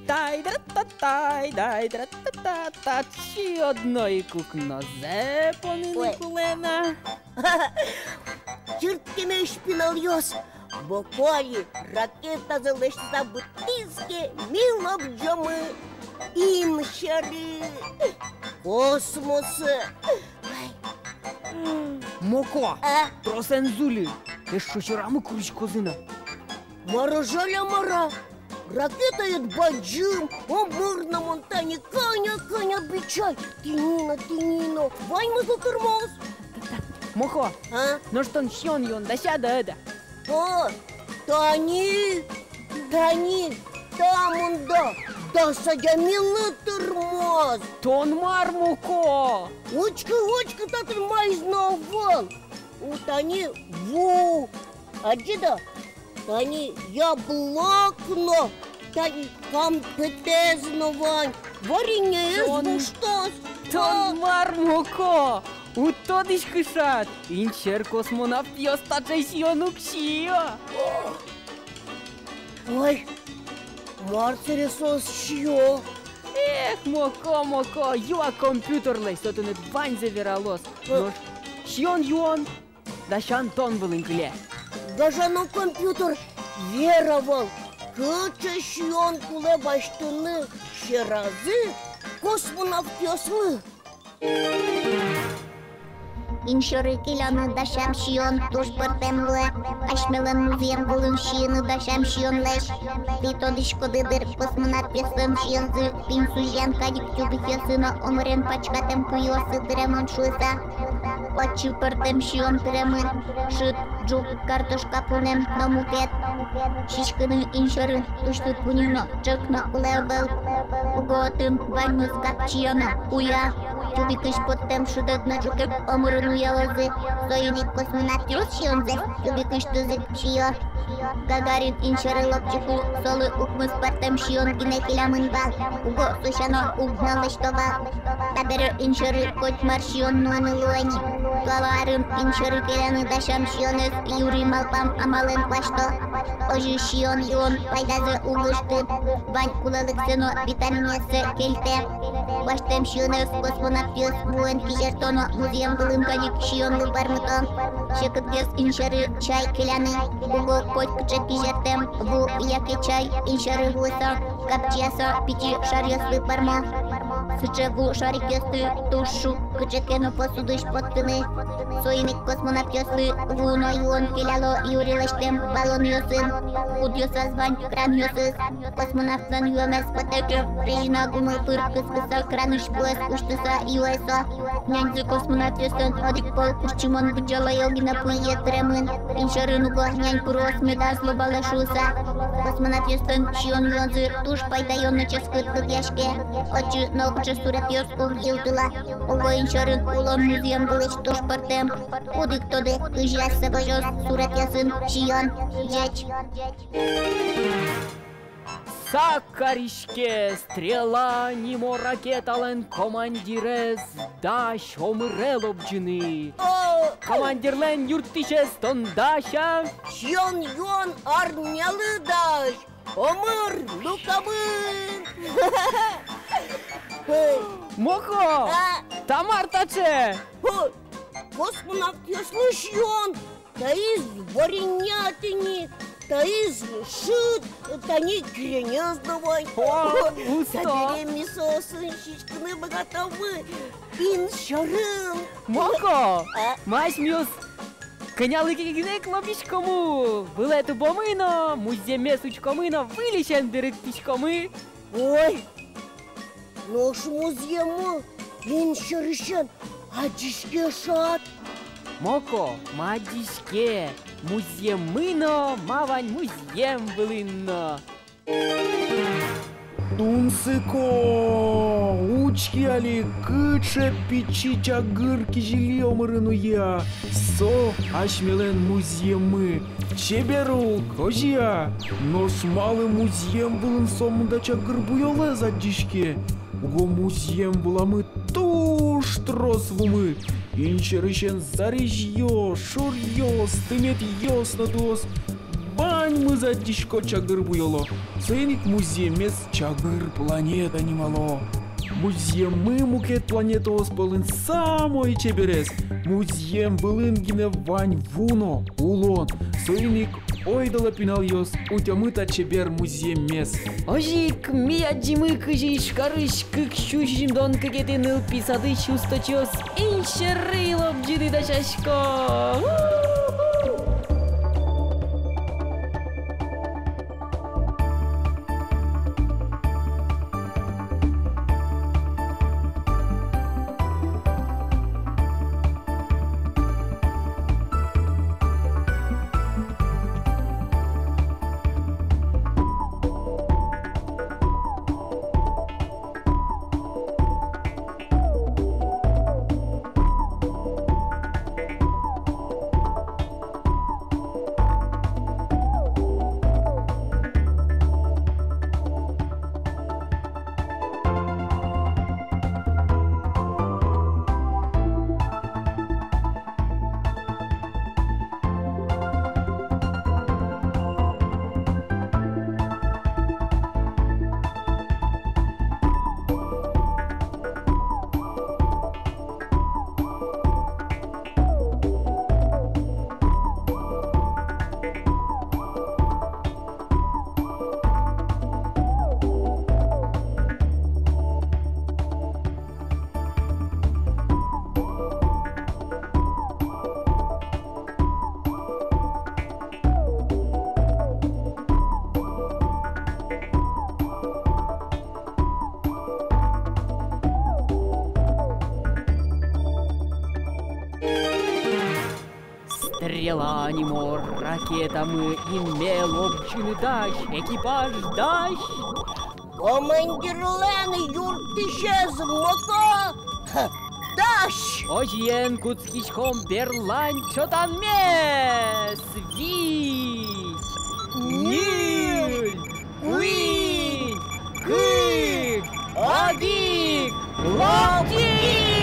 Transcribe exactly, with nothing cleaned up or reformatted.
Тай-дра-та-тай, тай-дра-та-та-та, чи одно ик укнозэ поныны кулэ на. Чырткемесь, пиналъёс, Моко али ракетазэ лэсьтыса быдтӥз ке, ми лобӟомы инсьӧры, космосэ. Ай. Моко, а? Трос эн зулы, эшшо сьӧрамы куриськозы на. Мар-о, жаля, мар-а? Ракетаед бадӟым, омыр но мон тани кӧня-кӧня бичай. Тӥни но, тӥни но, ваньмызлы тырмоз. Моко, а? Нош тон сиён-юон дасяд-а, ӧд-а? О, тани, тани, та мында дас адямилы тырмоз. Тон мар, Моко? Учкы, учкы, татын маиз но ӧвӧл. У, тани ву. Адӟид-а? Тани яблок но, тани кампетэз но вань, вареньеез воштоз. Тон, тон мар, Моко? Уд тодӥськы шат, инсьӧр космонавтъёс таӵе сиён уг сиё. Ой, мар сэре соос сиё? Эх, Моко, Моко, юа компьютерлэсь, со тыныд ваньзэ вералоз. Нош сиён-юон дасян тон вылын кыле. Гажано компьютер, вера вал, кыӵе сиён кулэ басьтыны сьӧразы космонавтъёслы. Инсьӧры келяны дасям сиён туж пӧртэм луэ. Асьмелэн музъем вылын сиыны дасям сиёнлэсь, тӥ тодӥськоды дыр, космонавтъёслэн сиёнзы пинь сузян кадь ик тюбикъёсы но омырен пачкатэм пуйыосы тыремын шуыса. Отчы пӧртэм сиён тыремын: шыд, ӝук, картошка пунэм но мукет. Сиськыны инсьӧрын тусьтыд вуню но, ӝӧк но улэ ӧвӧл. Уго отын ваньмыз капчия но уя. Тюбикысь поттэм шыдэд но ӝукед омырын уялозы. Соин ик космонавтъёс сиёнзэс тюбикысьтыз ик сиё. Гагарин инсьӧры лобӟыку солы укмыс пӧртэм сиён гинэ келямын вал. Уго со сяна уг но лэсьто вал. Табере инсьӧры котьмар сиён нуыны луэ ни. Туала арын инсьӧры келяны дасям сиёнэз юри малпам амалэн басьто. Озьы сиён-юон пайдазэ уг ышты, вань кулэлыксэ но витаминъёссэ кельтэ. Басьтэм сиёнэз космонавтъёс вуэн кизерто но музъем вылын кадь ик сиёнлы пӧрмыто. Секытгес инсьӧры чай келяны. Уго котькыӵе кизертэм ву яке чай инсьӧры вуыса капчияса пичи шаръёслы пӧрмо. Сыӵе ву шарикъёсты туж шуг кыӵе ке но посудысь поттыны. Соин ик космонавтъёслы ву но юон келяло юри лэсьтэм баллонъёсын. Кудъёсаз вань кранъёсыз. Космонавтлэн юэмез потэ ке, резина гумыпыр кыскыса кранысь вуэз усьтыса юэ со. Няньзы космонавтъёслэн одӥг пол куртчымон быдӟалаё гинэ пуйе тыремын. Инсьӧрын уго нянь куроос медаз лобалэ шуыса. Космонавтъёслэн сиён-юонзы туж пайдаё но ческыт лыдъяське. Отчы нокыӵе суретъёс уг йылтыло. Уго инсьӧрын улон музъем вылысь туж пӧртэм. Кудӥг тодэ, кызьы ассэ возёз суретъёсын сиён. Ӟеч. Сак кариське, «Стрела» нимо ракеталэн командирез дась омыре лобӟыны. О! Командирлэн юрттӥсез тон дась-а? Сиён-юон арнялы дась. Омыр, люкамын. Моко! А? Та мар таӵе? О, космонавтъёслы сиён. Таиз варенья тӥни, таиз шыд, тани киренез но вань. О, усто. Табере ми соосын сиськыны быгатомы инсьӧрын. Моко! А? Ма, асьмеос кӧнялы ке гинэ ик лобиськомы, вылэ тубомы но, музъеммес учкомы но, выльысен берыктӥськомы. Ой, нош музъеммы инсьӧрысен адӟиське шат. Моко, ма адӟиське, музъеммы но, ма вань музъем вылын но. Тунсыко, учки али, кыӵе пичи чагыр кизили омырын уя. Со асьмелэн музъеммы. Чебер ук, озьы-а? Нош малы музъем вылын сомында чагыр буёлэз адӟиське? Уго музъем выламы туж трос вумы. Инсьӧрысен зарезьёс, шуръёс, тыметъёс но туос. Ваньмыз адӟисько, чагыр буёло. Соин ик музъеммес Чагыр планета нимало. Музъеммы мукет планетаос пӧлын самой чеберез. Музъем вылын гинэ вань ву но улон. Соин ик ойдолэ, пиналъёс, утёмы та чебер музъеммес. Озьы ик ми адӟимы, кызьы Ижкарысь кык сю сизьымдон кыкетӥ нылпи садысь усточиос инсьӧры лобӟыны дасясько. Стрела нимо ракетамы инме лобӟыны дась, экипаж дась. Командирлэн юрттӥсез моко дась. Озьыен, кутскиськом берлань чотанмес. Вить, ньыль, куинь, кык, одӥг, лобӟи!